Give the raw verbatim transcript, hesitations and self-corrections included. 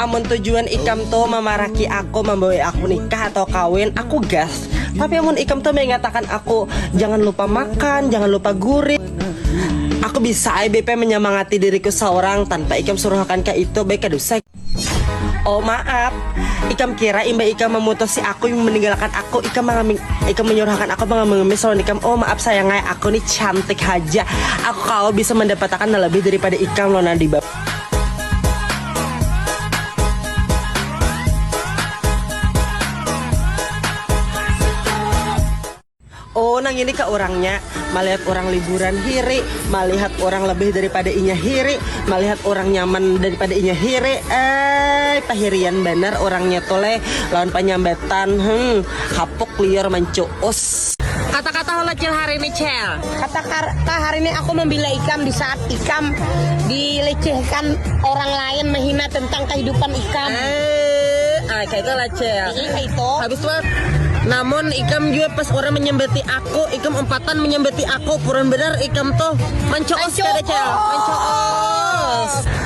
Amun tujuan ikam tuh memaraki aku, membawa aku nikah atau kawin, aku gas. Tapi amun ikam tuh mengatakan aku jangan lupa makan, jangan lupa gurit, aku bisa ai B P menyemangati diriku seorang tanpa ikam suruhakan ke itu, baik kada usah. Oh maaf, ikam kira imba ikam memutusi aku, meninggalkan aku, ikam mengaming, ikam menyuruhakan aku mengemis lawan ikam. Oh maaf sayang ai, aku nih cantik haja. Aku kalau bisa mendapatkan lebih daripada ikam, Lona di bawah. Oh, nang ini ke orangnya, melihat orang liburan hiri, melihat orang lebih daripada inya hiri, melihat orang nyaman daripada inya hiri. Eh, pahirian bener orangnya tuh leh, lawan penyambatan, hmm, kapuk liur mencuus. Kata-kata lo cil hari ini cel. Kata kar- kah hari ini aku membela ikam di saat ikam dilecehkan orang lain, menghina tentang kehidupan ikam. Eh, ah, kayak itu lah cel. Iya itu. Habis itu, namun ikam juga pas orang menyambati aku, ikam empatan menyambati aku, puran benar ikam tuh mencoos kada cel, mencoos.